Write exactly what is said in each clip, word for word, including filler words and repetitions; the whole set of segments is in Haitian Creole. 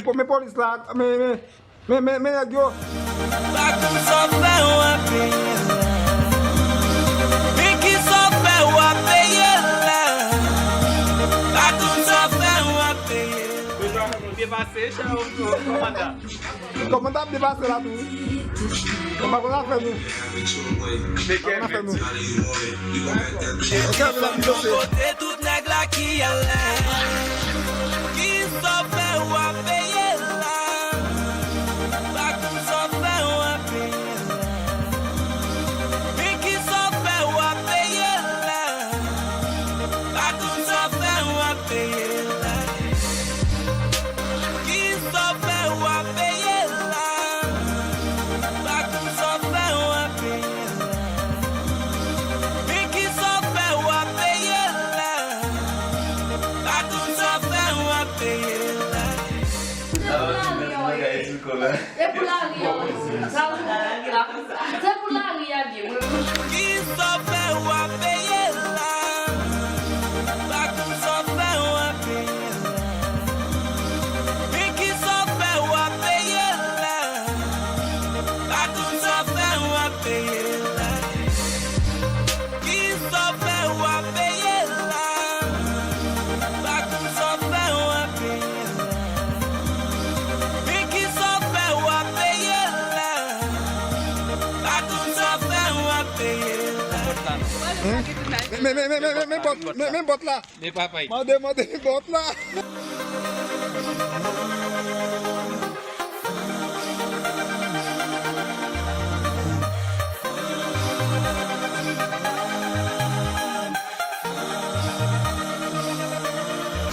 Men polis la, men, men, men, men, men nèg yo. Pa konn sa w fè, w ap peye la. Men ki sa w fè, w ap peye la. Pa konn sa w fè, w ap peye la. Byen pase, chè, kòmandan. Kòmandan ap depase la tou, wi. Kòmandan konn afè nou. Konn afè nou. Ok, men la, m kote tout nèg la ki alèz. Ki sa w fè, w ap peye la. Pa konn sa w fè, w ap peye la. Men ki sa w fè, w ap peye la. Pa konn sa w fè, w ap peye la. Ki sa w fè, w ap peye la. Pa konn sa w fè, w ap peye la. Men ki sa w fè, w ap peye la. Pa konn sa w fè, w ap peye la. Se pou lari a, wi. Se pou lari a, wi. Sa ou la. Se pou lari a, wi. Ki sa w fè, w ap peye la. Pa konn sa w fè, w ap peye la. Men ki sa w fè, w ap peye la. Pa konn sa w fè, w ap peye la. Ki sa w fè, w ap peye la. Pa konn sa w fè, w ap peye la. Men ki sa w fè, w ap peye la. Pa konn sa w fè, w ap peye la. Hmm? Men, men, men, men, men, men bòt, men, men bòt la. Men papay. Mande, mande bòt la.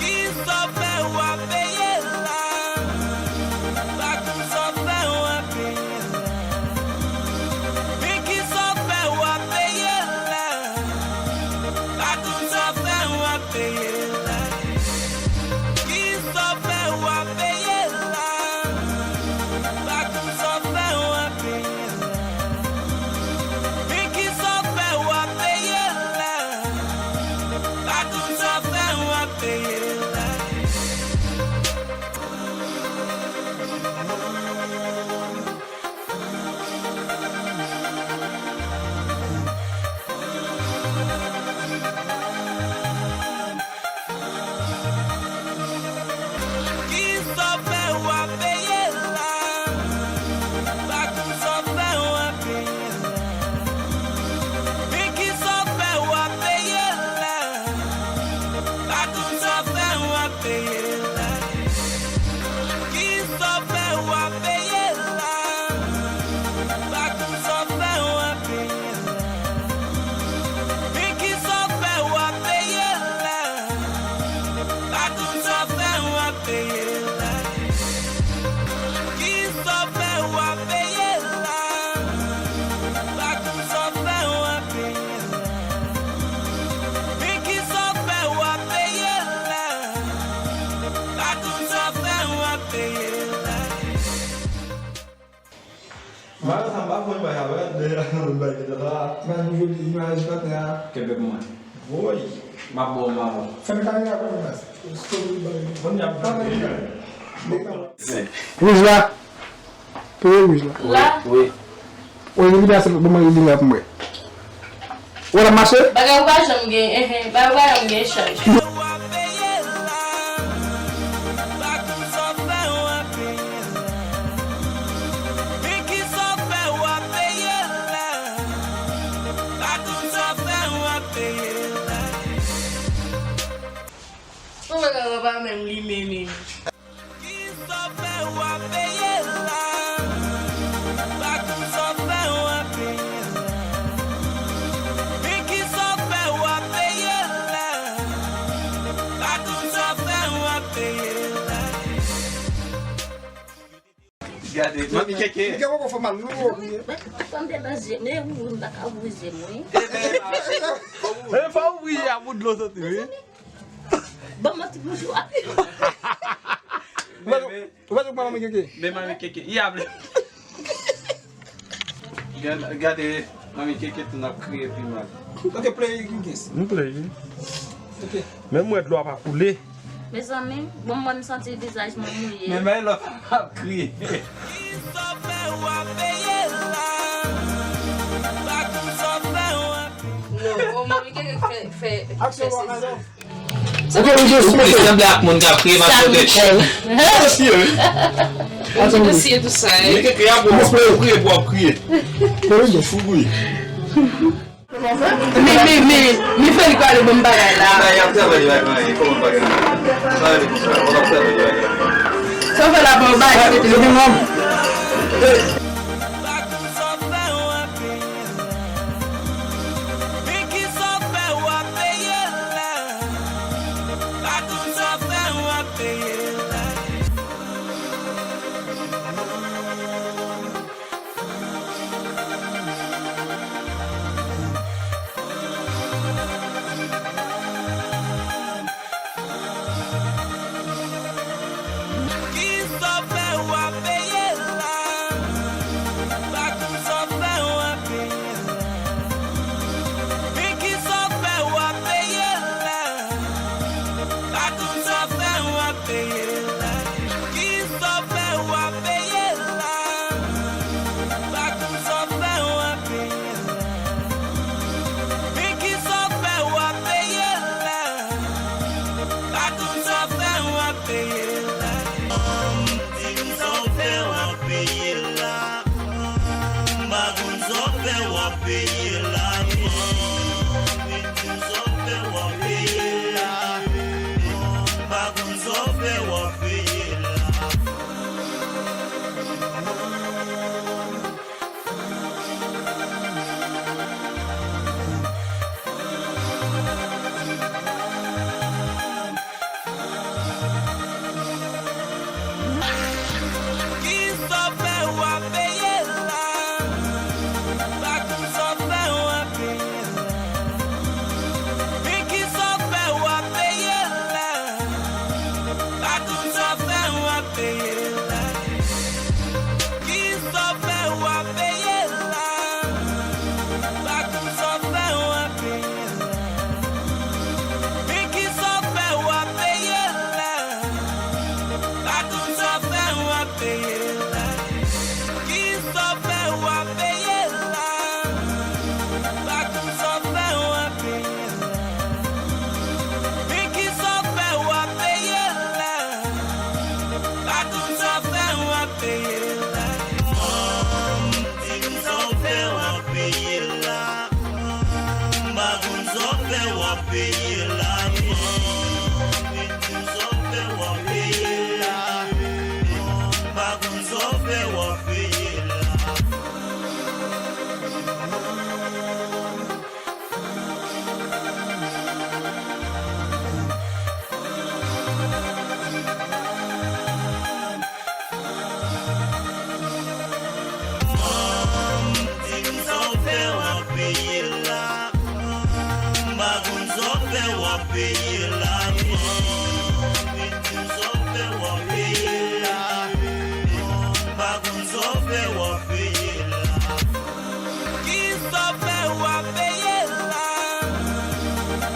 Ki sa w fè, w ap peye la. Pa konn sa w fè, w ap peye la. Men ki sa w fè, w ap peye la. Pa konn sa w fè, w ap peye la. Ki sa w fè, w ap peye la. Pa konn sa w fè, w ap peye la. Men ki sa w fè, w ap peye la. Pa konn sa w fè, w ap peye la. Ki sa w fè, w ap peye la. Pa konn sa w fè, w ap peye la. Men ki sa w fè, w ap peye la. Pa konn sa w fè, w ap peye la. Ki sa w fè, w ap peye la. Pa konn sa w fè, w ap peye la. Men ki sa w fè, w ap peye la. Pa konn sa w fè, w ap peye la. Ki sa w fè, w ap peye la. Pa konn sa w fè, w ap peye la. Men ki sa w fè, w ap peye la. Pa konn sa w fè, w ap peye la. Mwen sa m pa konn bay avè de la konn bay de la. Imaj joli, imaj patnè a. Kenbe pou mwen. Woy. M ap ba w, m ap ba w. Fè m kamera pou mwen. Konn y ap. Wouj la. Peye wouj la. La. Wi. Wi, li vin ase pou mwen, li vin la pou mwen. Ou wè l ap mache? Bagay ou pa janm gen, enhen, bagay ou pa janm gen chanj. Ou wè la pa menm li menm. Kisa w fè w ap peye la? Pa konn sa w fè w ap peye la. Men kisa w fè w ap peye la? Pa konn sa w fè w ap peye la. Gade, manmi Keke. Keke poko fè mal, non. Tande nan je m, e ou, m pa ka ouvri je m, wi. E fò ouvri a pou dlo soti, wi. Ban m ti boujwa. Ou pa jwenn manmi Keke? Men manmi Keke, y ap. Gad-, gade, manmi Keke tou n ap kriye pi mal. Ok, play, Kinkens. M play, wi. Ok. Men m wè dlo a pa koule. Mezanmi, bon, mwen m santi vizaj mwen mouye. Men My Love ap kriye. Kisa w fè w ap peye la? Pa konn sa w fè w ap peye la. Non, o mwen, li genlè fè, fè, fè sezi. Ou gen, ou gen, ou gen sanble ak moun k ap kriye, paske ou te... Sa m fè. Dosye, wi. Ou gen dosye tou sa, wi. Li gen kriye, ap ou kriye pou ap kriye. Fou, wi. Mi, mi, mi, mi fè li pale bon bagay la. Sa y ap travay li pa gen anyen, kòman bagay la? Sa vle di konsa, w ap travay li pa gen anyen. Sa w fè la bon bagay, se te... Kisa w fè w ap peye la? Pa konn sa w fè w ap peye la. Men kisa w fè w ap peye la? Pa konn sa w fè w ap peye la. Kisa w fè w ap peye la? Pa konn sa w fè w ap peye la. Men kisa w fè w ap peye la? Pa konn sa w fè w ap peye la. Di m sa w fè w ap peye la. M pa konn sa w fè w ap peye la. Di m sa w fè w ap peye la. M pa konn sa w fè w ap peye la. Kisa w fè w ap peye la? Pa konn sa w fè w ap peye la. Men kisa w fè w ap peye la? Pa konn sa w fè w ap peye la. Kisa w fè w ap peye la? Pa konn sa w fè w ap peye la. Men kisa w fè w ap peye la? Pa konn sa w fè w ap peye la. Kisa w fè w ap peye la? Pa konn sa w fè w ap peye la. Men kisa w fè w ap peye la? Pa konn sa w fè w ap peye la. Di m sa w fè w ap peye la. M pa konn sa w fè w ap peye la. Di m sa w fè w ap peye la. M pa konn sa w fè w ap peye la. Di m sa w fè w ap peye la. M pa konn sa w fè w ap peye la. Di m sa w fè w ap peye la. M pa konn sa w fè w ap peye la. Kisa w fè w ap peye la?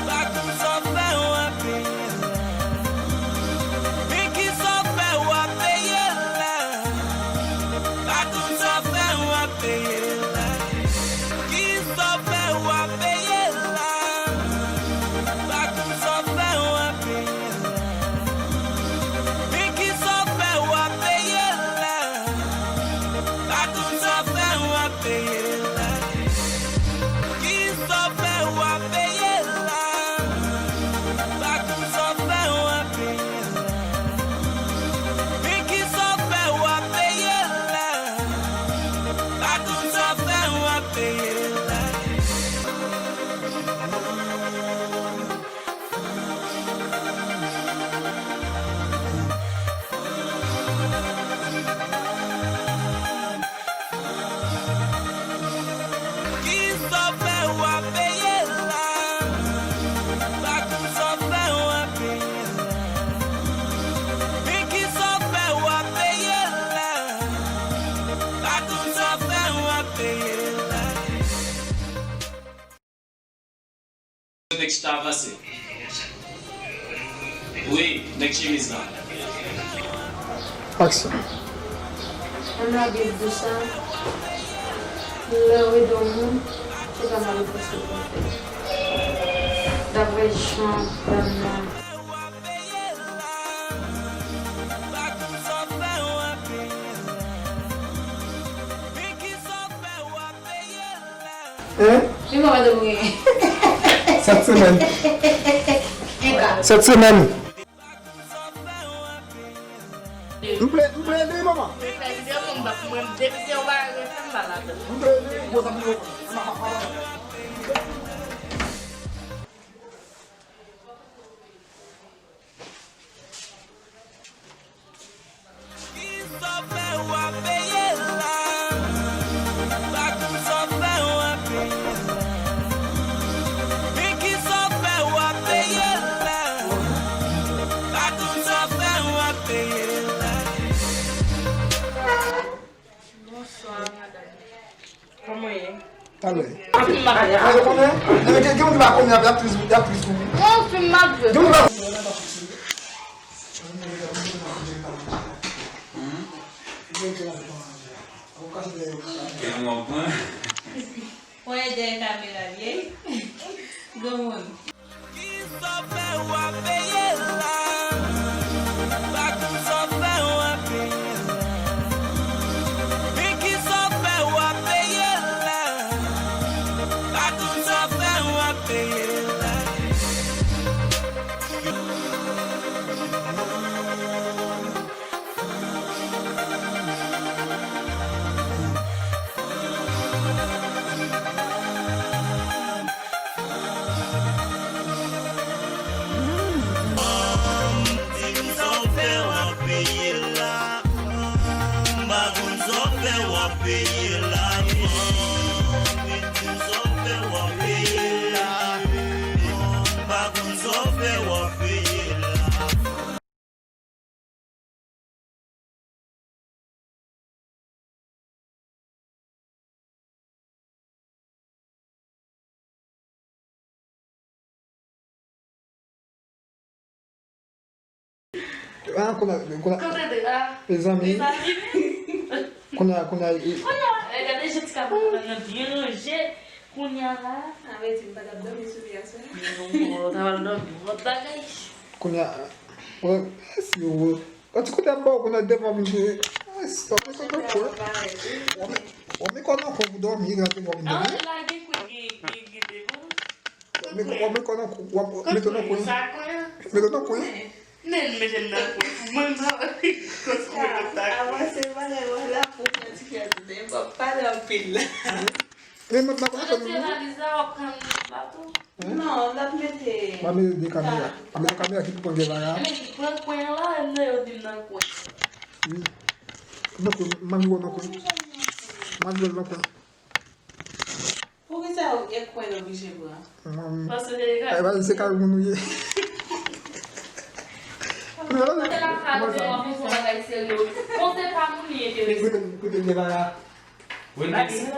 Pa konn sa w fè w ap peye la. Men kisa w fè w ap peye la? Pa konn sa w fè w ap peye la. Kisa w fè w ap peye la? Pa konn sa w fè w ap peye la. Men kisa w fè w ap peye la? Pa konn sa w fè w ap peye la. Kisa w fè w ap peye la? Pa konn sa w fè w ap peye la. Men kisa w fè w ap peye la? Pa konn sa w fè w ap peye la. Kisa w fè w ap peye la? Pa konn sa w fè w ap peye la. Men kisa w fè w ap peye la? Pa konn sa w fè w ap peye la. Rete chita avanse. Wi, nèg chemiz la. Aksyon. Nan Labib di sa, lè w ede yon moun, se pa malefis ou pral fè. Daprè jan dam nan. Hein? Li mwen pa te mwen. Sèt semèn. Sèt semèn. M ple, m ple ede manman. M ple ede, gwo zanmi yo. Bonswa, madanm. Kòman w ye? Talè. Anpil malè. Ay, yo konnen? Gen, gen, gen moun ki pa konnen, y ap, y ap tris, y ap tris pou li. Anpil malè. Gen moun ki pa Gen yon pwen. Pwen dèyè kamera l ye. Granmoun. Kisa w fè w ap peye la? Pa konn sa w fè w ap peye la. Men kisa w fè w ap peye la? Pa konn sa w fè w ap peye la. Ah, kounye a, kounye a, mezanmi. Kounye a, kounye a, e- Kounye a, e, gade jan ti kabann nan byen ranje. Kounye a la. Sa vle di m pa t ap dòmi sou li aswè a. Non, ou ta pral dòmi, yon lòt bagay. Kounye a, wè, si ou, yon ti kote ap ba w kounye a devan vin jwe. Ay, stop, mete nan kwen. Wè, men, wè, men kò nan kwen pou dòmi, gade devan vin dòmi. Ah, la gen kwen, gen, gen, gen devan. Wè, men kò nan kwen, wè, mete nan kwen. Sa kwen? Mete nan kwen. Men mete m nan kwen. Mwen pa wè kòs mwen nan sa kwen. Avanse, bagay wè la pou mwen ti kè di, men m p ap pale anpil la. Men mwen pa konn nou. Non, l ap mete. M a mete de kamera. M a mete kamera ki pou pran gen bagay. Men pran kwen an la, m nan yo di m nan kwen. Wi. Nan kwen, m a jwe nan kwen. M a jwe nan kwen. Poukisa e kwen yo oblije pran? Paske se kay moun ou ye. Kote la fè nou te wè pou bagay serye. Konsèy pa moun li enterese. Kote, kote, kote bagay. Relax. Mwen,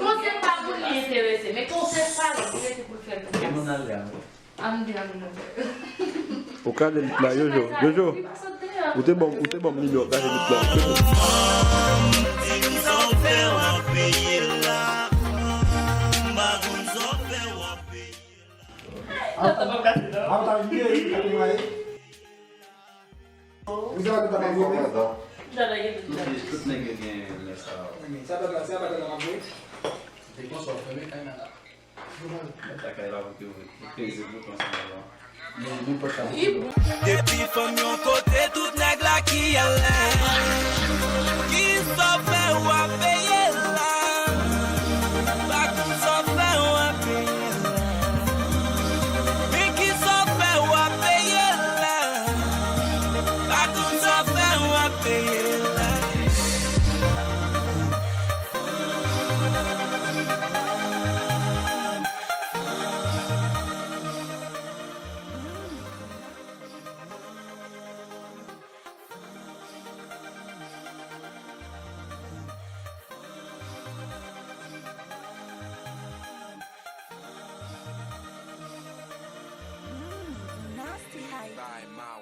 konsèy pa moun li enterese, men konsèy pa lòt li rete pou l fè l. Ou kale lit la, Jojo. Jojo, ou te ban m, ou te ban m nimewo kale lit la. Tout, tout nèg yo gen lè sa. Sa bagay la, sa bagay la m ap jwe. Se konsa w fèmen kay la. Mwen ta kay la pou ke w peze bouton sa yo. Men, men pòt la pou w. Depi fanm yon kote, tout nèg la ki alèz. Kisa w fè w ap peye la? Pa konn sa w fè w ap peye la. Men kisa w fè w ap peye la? Pa konn sa w fè w ap peye la. Ay, ma